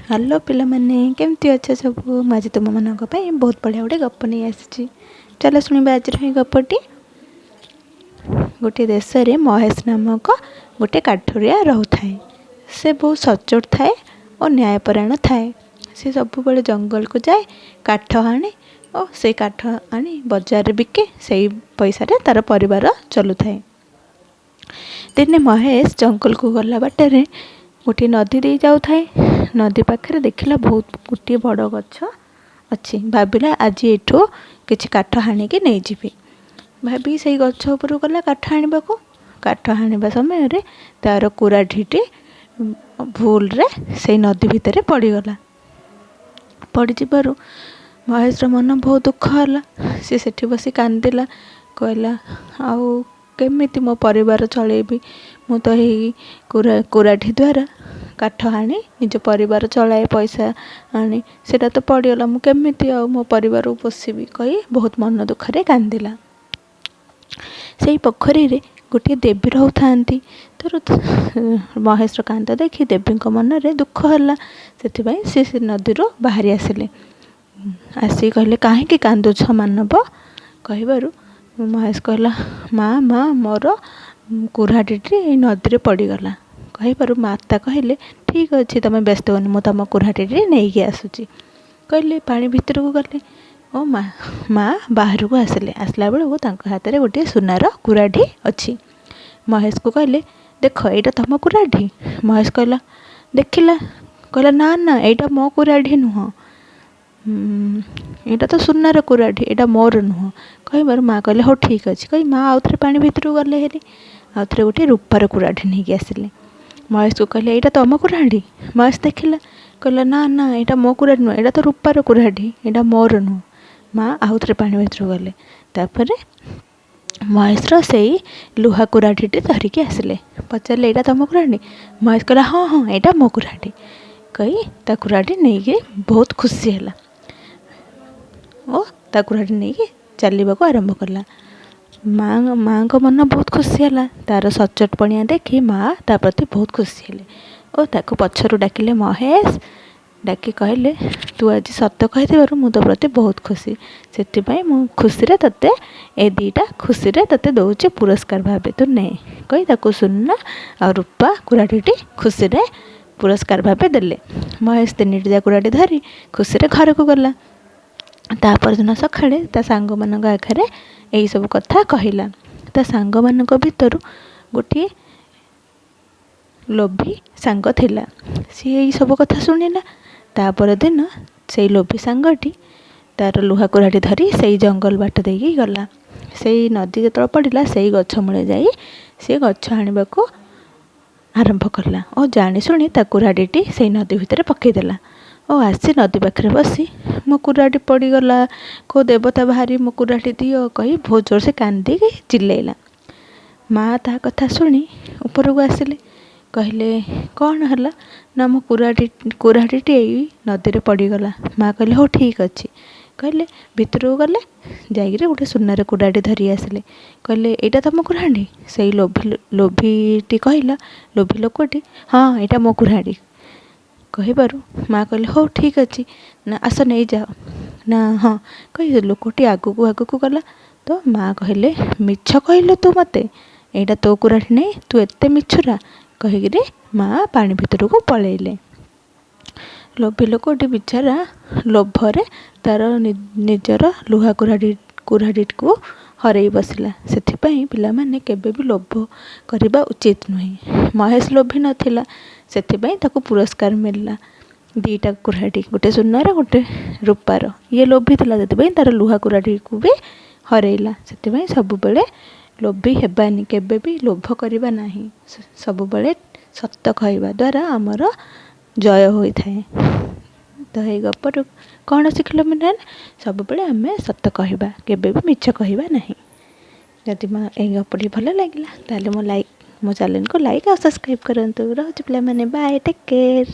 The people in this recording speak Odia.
ହ୍ୟାଲୋ ପିଲାମାନେ, କେମିତି ଅଛ ସବୁ? ମୁଁ ଆଜି ତୁମମାନଙ୍କ ପାଇଁ ବହୁତ ବଢ଼ିଆ ଗୋଟେ ଗପ ନେଇ ଆସିଛି। ଚାଲ ଶୁଣିବା ଆଜିର ଏହି ଗପଟି। ଗୋଟିଏ ଦେଶରେ ମହେଶ ନାମକ ଗୋଟେ କାଠୁରିଆ ରହୁଥାଏ। ସେ ବହୁତ ସଚ୍ଚୋଟ ଥାଏ ଓ ନ୍ୟାୟପରାୟଣ ଥାଏ। ସେ ସବୁବେଳେ ଜଙ୍ଗଲକୁ ଯାଏ, କାଠ ଆଣେ ଓ ସେଇ କାଠ ଆଣି ବଜାରରେ ବିକେ। ସେଇ ପଇସାରେ ତା'ର ପରିବାର ଚଲୁଥାଏ। ଦିନେ ମହେଶ ଜଙ୍ଗଲକୁ ଗଲା ବାଟରେ ଗୋଟିଏ ନଦୀ ଦେଇ ଯାଉଥାଏ। ନଦୀ ପାଖରେ ଦେଖିଲା ବହୁତ ଗୋଟିଏ ବଡ଼ ଗଛ ଅଛି। ଭାବିଲା, ଆଜି ଏଠୁ କିଛି କାଠ ହାଣିକି ନେଇଯିବି। ଭାବି ସେଇ ଗଛ ଉପରକୁ ଗଲା କାଠ ଆଣିବାକୁ। କାଠ ହାଣିବା ସମୟରେ ତା'ର କୁରାଢ଼ୀଟି ଭୁଲରେ ସେଇ ନଦୀ ଭିତରେ ପଡ଼ିଗଲା। ପଡ଼ିଯିବାରୁ ମହେଶର ମନ ବହୁତ ଦୁଃଖ ହେଲା। ସେ ସେଠି ବସି କାନ୍ଦିଲା। କହିଲା, ଆଉ କେମିତି ମୋ ପରିବାର ଚଳେଇବି? ମୁଁ ତ ଏଇ କୁରାଢ଼ୀ ଦ୍ୱାରା କାଠ ହାଣି ନିଜ ପରିବାର ଚଳାଏ, ପଇସା ଆଣି। ସେଇଟା ତ ପଡ଼ିଗଲା, ମୁଁ କେମିତି ଆଉ ମୋ ପରିବାରକୁ ପୋଷିବି କହି ବହୁତ ମନ ଦୁଃଖରେ କାନ୍ଦିଲା। ସେଇ ପୋଖରୀରେ ଗୋଟିଏ ଦେବୀ ରହୁଥାନ୍ତି। ତର ମହେଶର କାନ୍ଦ ଦେଖି ଦେବୀଙ୍କ ମନରେ ଦୁଃଖ ହେଲା। ସେଥିପାଇଁ ସେ ନଦୀରୁ ବାହାରି ଆସିଲେ। ଆସିକି କହିଲେ, କାହିଁକି କାନ୍ଦୁଛ ମାନବ? କହିବାରୁ ମହେଶ କହିଲା, ମା ମା, ମୋର କୁରାଢ଼ୀଟି ଏଇ ନଦୀରେ ପଡ଼ିଗଲା। କହିବାରୁ ମାତା କହିଲେ, ଠିକ୍ ଅଛି, ତୁମେ ବ୍ୟସ୍ତ ହୁଅନି, ମୁଁ ତୁମ କୁରାଢ଼ୀଟି ନେଇକି ଆସୁଛି। କହିଲେ, ପାଣି ଭିତରକୁ ଗଲେ ଓ ମା ବାହାରକୁ ଆସିଲେ। ଆସିଲା ବେଳକୁ ତାଙ୍କ ହାତରେ ଗୋଟିଏ ସୁନାର କୁରାଢ଼ୀ ଅଛି। ମହେଶକୁ କହିଲେ, ଦେଖ, ଏଇଟା ତୁମ କୁରାଢ଼ୀ? ମହେଶ କହିଲା, ଦେଖିଲା, କହିଲା, ନା ନା, ଏଇଟା ମୋ କୁରାଢ଼ୀ ନୁହଁ, ଏଇଟା ତ ସୁନାର କୁରାଢ଼ୀ, ଏଇଟା ମୋର ନୁହଁ। କହିବାରୁ ମା କହିଲେ, ହଉ ଠିକ୍ ଅଛି। କହି ମା ଆଉ ଥରେ ପାଣି ଭିତରକୁ ଗଲେ ହେରି। ଆଉ ଥରେ ଗୋଟିଏ ରୂପାର କୁରାଢ଼ୀ ନେଇକି ଆସିଲେ। ମହେଶକୁ କହିଲେ, ଏଇଟା ତୁମ କୁରାଢ଼ୀ? ମହେଶ ଦେଖିଲା, କହିଲା, ନା ନା, ଏଇଟା ମୋ କୁରାଢ଼ୀ ନୁହଁ, ଏଇଟା ତ ରୂପାର କୁରାଢ଼ୀ, ଏଇଟା ମୋର ନୁହଁ। ମା ଆଉ ଥରେ ପାଣି ଭିତରକୁ ଗଲେ। ତାପରେ ମହେଶର ସେଇ ଲୁହା କୁରାଢ଼ୀଟି ଧରିକି ଆସିଲେ। ପଚାରିଲେ, ଏଇଟା ତୁମ କୁରାଢ଼ୀ? ମହେଶ କହିଲା, ହଁ ହଁ, ଏଇଟା ମୋ କୁରାଢ଼ୀ। କହି ତା କୁରାଢ଼ୀ ନେଇକି ବହୁତ ଖୁସି ହେଲା ଓ ତା କୁରାଢ଼ୀ ନେଇକି ଚାଲିବାକୁ ଆରମ୍ଭ କଲା। ମାଆଙ୍କ ମନ ବହୁତ ଖୁସି ହେଲା। ତା'ର ସଚ୍ଚୋଟ ପଣିଆ ଦେଖି ମା ତା ପ୍ରତି ବହୁତ ଖୁସି ହେଲେ ଓ ତାକୁ ପଛରୁ ଡାକିଲେ, ମହେଶ। ଡାକି କହିଲେ, ତୁ ଆଜି ସତ କହିଥିବାରୁ ମୁଁ ତୋ ପ୍ରତି ବହୁତ ଖୁସି। ସେଥିପାଇଁ ମୁଁ ଖୁସିରେ ତୋତେ ଏ ଦୁଇଟା ଖୁସିରେ ତୋତେ ଦେଉଛି ପୁରସ୍କାର ଭାବେ, ତୁ ନେ। କହି ତାକୁ ସୁନା ଆଉ ରୂପା କୁରାଢ଼ୀଟି ଖୁସିରେ ପୁରସ୍କାର ଭାବେ ଦେଲେ। ମହେଶ ତିନିଟି ଯାକ କୁରାଢ଼ୀ ଧରି ଖୁସିରେ ଘରକୁ ଗଲା। ତା ପରଦିନ ସକାଳେ ତା ସାଙ୍ଗମାନଙ୍କ ଆଗରେ ଏହିସବୁ କଥା କହିଲା। ତା ସାଙ୍ଗମାନଙ୍କ ଭିତରୁ ଗୋଟିଏ ଲୋଭୀ ସାଙ୍ଗ ଥିଲା। ସିଏ ଏଇସବୁ କଥା ଶୁଣିଲା। ତା ପରଦିନ ସେଇ ଲୋଭୀ ସାଙ୍ଗଟି ତା'ର ଲୁହା କୁରାଢ଼ୀ ଧରି ସେଇ ଜଙ୍ଗଲ ବାଟ ଦେଇକି ଗଲା। ସେଇ ନଦୀ ଯେତେବେଳେ ପଡ଼ିଲା, ସେଇ ଗଛ ମୂଳେ ଯାଇ ସିଏ ଗଛ ହାଣିବାକୁ ଆରମ୍ଭ କଲା ଓ ଜାଣିଶୁଣି ତା କୁରାଢ଼ୀଟି ସେଇ ନଦୀ ଭିତରେ ପକାଇଦେଲା ଓ ଆସି ନଦୀ ପାଖରେ ବସି, ମୋ କୁରାଢ଼ୀ ପଡ଼ିଗଲା, କେଉଁ ଦେବତା ବାହାରି ମୋ କୁରାଢ଼ୀ ଦିଅ କହି ବହୁତ ଜୋରସେ କାନ୍ଦିକି ଚିଲେଇଲା। ମା ତା କଥା ଶୁଣି ଉପରକୁ ଆସିଲେ। କହିଲେ, କ'ଣ ହେଲା? ନା, ମୋ କୁରାଢ଼ୀଟି ଏଇ ନଦୀରେ ପଡ଼ିଗଲା। ମା କହିଲେ, ହଉ ଠିକ୍ ଅଛି। କହିଲେ, ଭିତରକୁ ଗଲେ, ଯାଇକିରି ଗୋଟେ ସୁନାର କୁରାଢ଼ୀ ଧରି ଆସିଲେ। କହିଲେ, ଏଇଟା ତୁମ କୁରାଢ଼ୀ? ସେଇ ଲୋଭୀଟି କହିଲା, ଲୋଭୀ ଲୋକଟି, ହଁ, ଏଇଟା ମୋ କୁରାଢ଼ୀ। କହିବାରୁ ମା କହିଲେ, ହଉ ଠିକ୍ ଅଛି, ନା ଆସ ନେଇଯାଅ। ନା ହଁ କହି ଲୋକଟି ଆଗକୁ ଆଗକୁ ଗଲା ତ ମା କହିଲେ, ମିଛ କହିଲୁ ତୁ ମୋତେ, ଏଇଟା ତୋ କୁରାଢ଼ୀ ନାଇଁ, ତୁ ଏତେ ମିଛୁରା କହିକିରି ମା ପାଣି ଭିତରକୁ ପଳେଇଲେ। ଲୋଭୀ ଲୋକଟି ବିଚାରା ଲୋଭରେ ତା'ର ନିଜର ଲୁହା କୁରାଢ଼ୀଟିକୁ ହରେଇ ବସିଲା। ସେଥିପାଇଁ ପିଲାମାନେ, କେବେ ବି ଲୋଭ କରିବା ଉଚିତ ନୁହେଁ। ମହେଶ ଲୋଭୀ ନଥିଲା, ସେଥିପାଇଁ ତାକୁ ପୁରସ୍କାର ମିଳିଲା ଦୁଇଟା କୁରାଢ଼ୀ, ଗୋଟେ ସୁନାର, ଗୋଟେ ରୂପାର। ଇଏ ଲୋଭୀ ଥିଲା, ସେଥିପାଇଁ ତା'ର ଲୁହା କୁରାଢ଼ୀକୁ ବି ହରେଇଲା। ସେଥିପାଇଁ ସବୁବେଳେ ଲୋଭୀ ହେବାନି, କେବେ ବି ଲୋଭ କରିବା ନାହିଁ। ସବୁବେଳେ ସତ କହିବା ଦ୍ୱାରା ଆମର ଜୟ ହୋଇଥାଏ। ତ ଏଇ ଗପରୁ କ'ଣ ଶିଖିଲ ମାନେ? ସବୁବେଳେ ଆମେ ସତ କହିବା, କେବେ ବି ମିଛ କହିବା ନାହିଁ। ଯଦି ଏଇ ଗପଟି ଭଲ ଲାଗିଲା, ତାହେଲେ ମୋ ଚ୍ୟାନେଲକୁ ଲାଇକ୍ ଆଉ ସବସ୍କ୍ରାଇବ୍ କରନ୍ତୁ। ରହୁଛି ପିଲାମାନେ, ବାଏ, ଟେକ୍ କେୟାର।